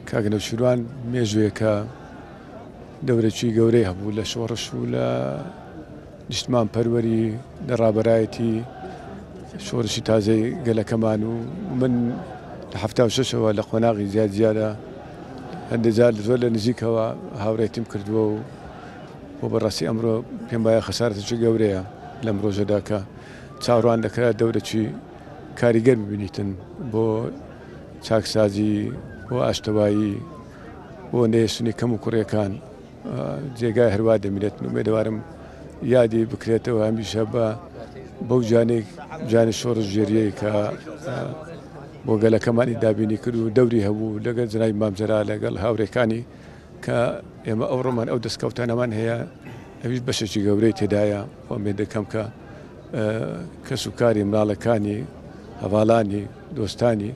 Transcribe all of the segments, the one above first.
کاک نەوشیروان مێژوویەکە دەورێکی گەورەی هەبوو لە شۆڕش و لە نیشتمان پەروەری لە ڕابەرایەتی شۆرشی تازەی گەلەکەمان و من لە 76ەوە لە قۆناغی زیاد زیادە هەندێک جار زۆر لە نزیکەوە هاوڕێتیم کردووە و بۆ بەڕاستی ئەمڕۆ پێم وایە خەسارەتێکی گەورەیە لەم ڕۆژەدا کە چاوەڕوان دەکرا دەورێکی کاریگەر ببینیتن بۆ چاکسازی بۆ ئاشتەوایی بۆ نەهێشتنی کەم و کوڕیەکان جێگای هەروا دەمینێت ئومێدەوارم یادی بکرێتەوە هەمیشە بە بەو جانێک جانی شۆڕشگێریەی کە بۆ گەلەکەمانی دابینی کرد و دەوری هەبوو لەگەڵ جەنابی مام جەلال لەگەڵ هاورێکانی کە ئێمە ئەوڕۆمان ئەو دەستکەوتانەمان هەیە ئەویش بەشێکی گەورەی تێدایە ئومێد دەکەم کە کەس و کاری مناڵەکانی هەڤاڵانی دۆستانی.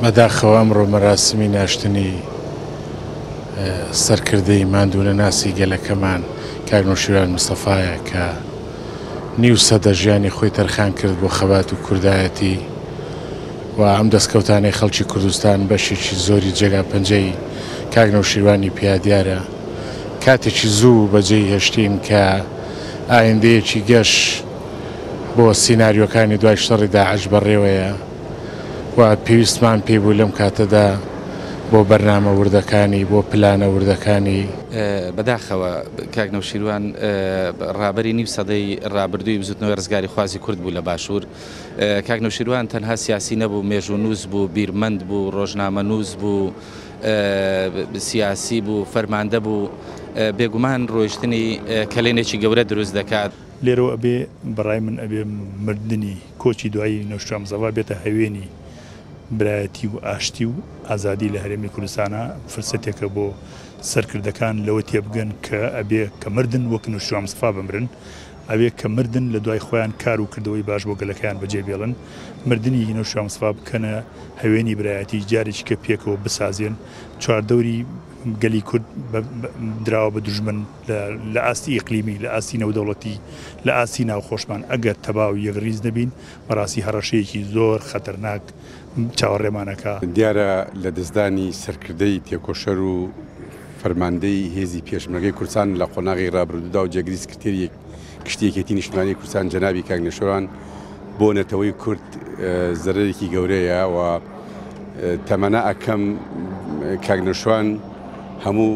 بەداخەوە ئەمڕۆ مەراسمی ناشتنی سەرکردەی ماندوونەناسی گەلەکەمان کاک نەوشیروان مستەفایە کە نیو سەدە ژیانی خۆی تەرخان کرد بۆ خەبات و کوردایەتی و ئەم دەستکەوتانەی خەڵکی کوردستان بەشێکی زۆری جێگا پەنجەی کاک نەوشیروانی پیا دیارە. کاتێکی زوو بەجێی هێشتین کە ئایندەیەکی گەش بۆ سیناریۆکانی دوای شەڕی داعش بەڕێوەیە و پێویستمان پێی بوو لەم کاتەدا بۆ بەرنامە وردەکانی، بۆ پلانە وردەکانی. بەداخەوە کاک نەوشیروان ڕابەری نیو سەدەی ڕابردووی بزوتنەوەی ڕزگاریخوازی کورد بوو لە باشوور. کاک نەوشیروان تەنها سیاسی نەبوو، مێژوونووس بوو، بیرمەند بوو، ڕۆژنامەنووس بوو، سیاسی بوو، فەرماندە بوو، بێگومان ڕۆیشتنی کەلێنێکی گەورە دروست دەکات. لێرەوە ئەبێ بەڕای من ئەبێ مردنی کۆچی دوایی نەوشیروان مستەفا بێتە هەوێنی برایەتی و ئاشتی و ئازادی لە هەرێمی کوردستانا، فرسەتێکە بۆ سەرکردەکان لەوە تێبگەن کە ئەبێ کە مردن وەک نەوشیروان مستەفا بمرن، ئەبێ کە مردن لە دوای خۆیان کار و کردەوەی باش بۆ گەلەکەیان بەجێ بێڵن، مردنی نەوشیروان مستەفا بکەنە هەوێنی برایەتی، جارێکی کە پێکەوە بسازێن، چواردەوری گەلی کورد دراوە بە دوژمن لە ئاستی ئیقلیمی، لە ئاستی نێودەوڵەتی، لە ئاستی ناوخۆشمان ئەگەر تەبا و یەکڕیز نەبین بەڕاستی هەڕەشەیەکی زۆر خەتەرناک چاوەڕێمان ئەکا. دیارە لەدەستدانی سەرکردەی تێکۆشەر و فەرماندەی هێزی پێشمەرگەی کوردستان لە قۆناغی ڕابردوودا و جێگری سکرتێری گشتی یەکێتی نیشتمانی کوردستان جەنابی کاک نەوشیروان بۆ نەتەوەی کورد زەرەرێکی گەورەیە و تەمەنا ئەکەم کاک نەوشیروان هەموو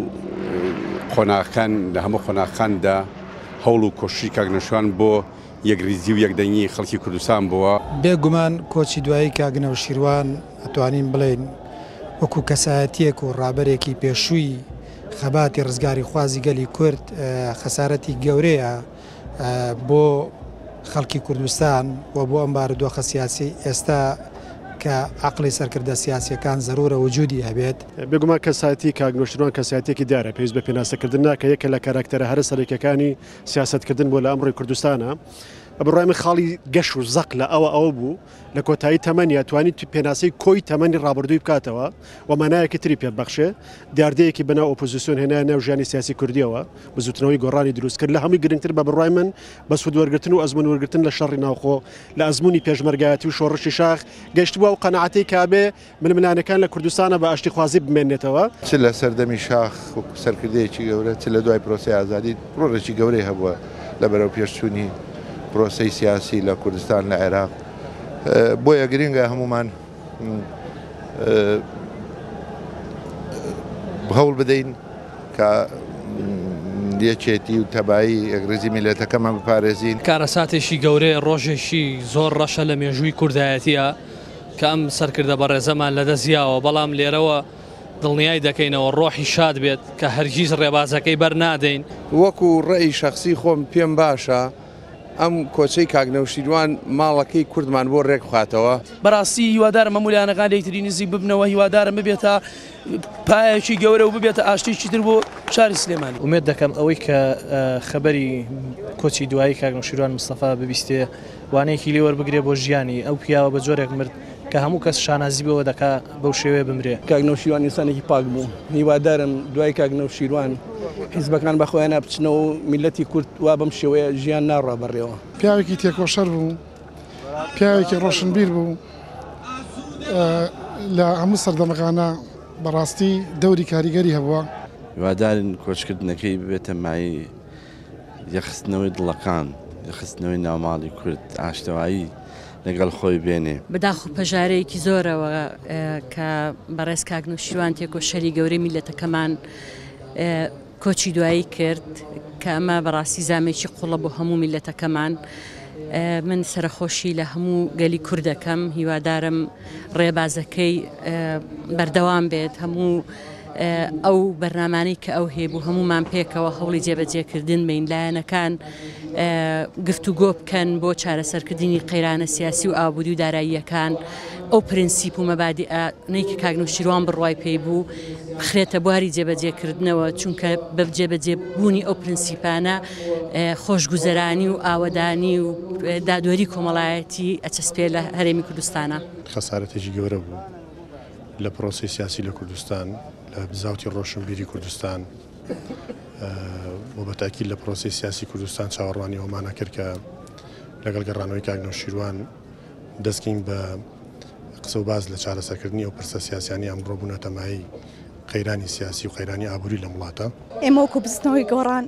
قۆناغەکان لە هەموو قۆناغەکاندا هەوڵ و کۆششی کاک نەوشیروان بۆ یەکریزی و یەکدەنگی خەڵکی کوردستان بووە. بێ گومان کۆچی دوایی کاک نەوشیروان ئەتوانین بڵێین وەکو کەسایەتیەک و ڕابەرێکی پێشووی خەباتی ڕزگاریخوازی گەلی کورد خەسارەتی گەورەیە بۆ خەڵکی کوردستان و بۆ ئەم بارودۆخە سیاسی ئێستا کە عەقڵی سەرکردە سیاسیەکان زەرورە وجودی هەبێت. بێگومان کەسایەتی کاک نەوشیروان کەسایەتیەکی دیارە پێویست بە پێناسەکردن ناکە یەکە لە کاراکتەرە هەرە سەرەکیەکانی سیاسەتکردن بووە لە ئەمڕۆی کوردستانە. بە بڕوای من خاڵی گەش و زەق لە ئەوە ئەوە بوو لە کۆتایی تەمەنیا توانی پێناسەی کۆی تەمەنی ڕابردووی بکاتەوە و مانایەکی تری پێ ببەخشێ. دیاردەیەکی بەناو ئۆپۆزیسیۆن هێنایە ناو ژیانی سیاسی کوردییەوە، بزووتنەوەی گۆڕانی دروست کرد. لە هەمووی گرنگتر بە بڕوای من بە سوودوەرگرتن و ئەزموون وەرگرتن لە شەڕی ناوخۆ، لە ئەزموونی پێشمەرگایەتی و شۆڕشی شاخ، گەیشتبووە ئەو قەناعەتەی کە ئەبێ ململانێکان لە کوردستانا بە ئاشتیخوازی بمێنێتەوە. چ لە سەردەمی شاخ وەکو سەرکردەیەکی گەورە، چ لە دوای پرۆسەی ئازادی ڕۆڵێکی گەورەی هەبووە لە بەرەوپێشچوونی پرۆسەی سیاسی لە کوردستان، لە عێراق. بۆیە گرنگە هەموومان هەوڵ بدەین کە یەکێتی و تەبایی یەکڕیزی میللەتەکەمان بپارێزین. کارەساتێکی گەورەیە، ڕۆژێکی زۆر ڕەشە لە مێژووی کوردایەتییە. کە ئەم سەرکردە بەڕێزەمان لەدەست یاوە، بەڵام لێرەوە دڵنیای دەکەینەوە ڕۆحی شاد بێت کە هەرگیز ڕێبازەکەی بەر نادەین. وەکو ڕەئی شەخسی خۆم پێم باشە ئەم کۆچەی کاک نەوشیروان ماڵەکەی کوردمان بۆ رێک بخاتەوە. بەڕاستی هیوادارم هەموو لایەنەکان لێکتری نزیک ببنەوە، هیوادارم ببێتە پایەکی گەورە و ببێتە ئاشتیی تر بۆ شاری سلێمانی. ئومێد دەکەم ئەوەی کە خەبەری کۆچی دوایی کاک نەوشیروان مستەفا ببیستێ وانەیەکی لێ وەربگرێ بۆ ژیانی، ئەو پیاوە بە جۆرێک مرد کە هەموو کەس شانازی بەوە دەکا بەو شێوەیە بمرێ. کاک نەوشیروان ئینسانێکی پاک بوو، هیوادارم دوای کاک نەوشیروان حیزبەکان بە خۆیانا بچنەوە و میللەتی کورد وا بەم شێوەیە ژیان ناڕوا بەڕێوە. پیاوێکی تێکۆشەر بوو، پیاوێکی ڕۆشنبیر بوو، لە هەموو سەردەمەکانا. بەڕاستی دەوری کاریگەری هەبووە. هیوادارین کۆچکردنەکەی ببێتە مایەی یەکخستنەوەی دڵەکان، یەکخستنەوەی ناوماڵی کورد، ئاشتەوایی لەگەڵ خۆی بێنێ. بە داخ و پەژارەیەکی زۆرەوە کە بەڕێز کاک نەوشیروان تێکۆشەری گەورەی میللەتەکەمان کۆچی دوایی کرد کە ئەمە بەڕاستی زامێکی قوڵە بۆ هەموو میللەتەکەمان. من سەرەخۆشی لە هەموو گەلی کورد دەکەم، هیوادارم ڕێبازەکەی بەردەوام بێت، هەموو ئەو بەرنامانەی کە ئەو هەیبوو هەموومان پێکەوە هەوڵی جێبەجێکردن بین، لایەنەکان گفتوگۆ بکەن بۆ چارەسەرکردنی قەیرانە سیاسی و ئابووری و داراییەکان، ئەو پرنسیپ و مەبادیئانەی کە کاک نەوشیروان بڕوای پێی بوو بخرێتە بواری جێبەجێکردنەوە، چونکە بە جێبەجێبوونی ئەو پرنسیپانە خۆشگوزەرانی و ئاوەدانی و دادوەری کۆمەڵایەتی ئەچەسپێ لە هەرێمی کوردستانا. خەسارەتێکی گەورە بوو لە پرۆسەی سیاسی لە کوردستان، لە بزاوتی ڕۆشنبیری کوردستان و بە تاکید لە پرۆسەی سیاسی کوردستان چاوەڕوانی ئەوەمان ئەکرد کە لەگەڵ گەڕانەوەی کاک نەوشیروان دەستکەین بە قسە و باس لە چارەسەرکردنی ئەو پرسە سیاسیانەی ئەمڕۆ بوونەتە مایەی قەیرانی سیاسی و قەیرانی ئابووری لەم وڵاتە. ئێمە وەکو بزوتنەوەی گۆڕان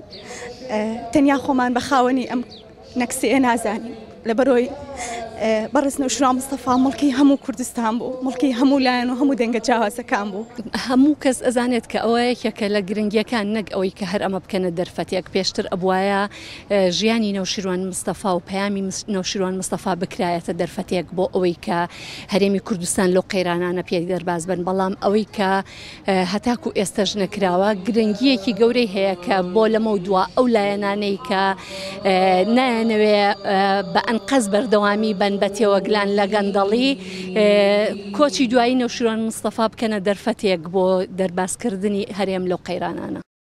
تەنیا خۆمان بە خاوەنی ئەم نەکسەیە نازانین، لەبەرئەوەی بەڕێز نەوشیروان مستەفا مڵکی هەموو کوردستان بوو، مڵکی هەموو لایەن و هەموو دەنگە جیاوازەکان بوو. هەموو کەس ئەزانێت کە ئەوە یەکێکە لە گرنگیەکان نەک ئەوەی کە هەر ئەمە بکەنە دەرفەتێک، پێشتر ئەبوایە ژیانی نەوشیروان مستەفا و پەیامی نەوشیروان مستەفا بکرایەتە دەرفەتێک بۆ ئەوەی کە هەرێمی کوردستان لەو قەیرانانە پێ دەرباز بن، بەڵام ئەوەی کە هەتاکو ئێستەش نەکراوە گرنگیەکی گەورەی هەیە کە بۆ لەمەو دوا ئەو لایەنانەی کە نایانەوێ بە ئەنقەز بەردەوامی بن بە تێوەگلان لە گەندەڵی کۆچی دوایی نەوشیروان مستەفا بکەنە دەرفەتێک بۆ دەربازکردنی هەرێم لەو قەیرانانە.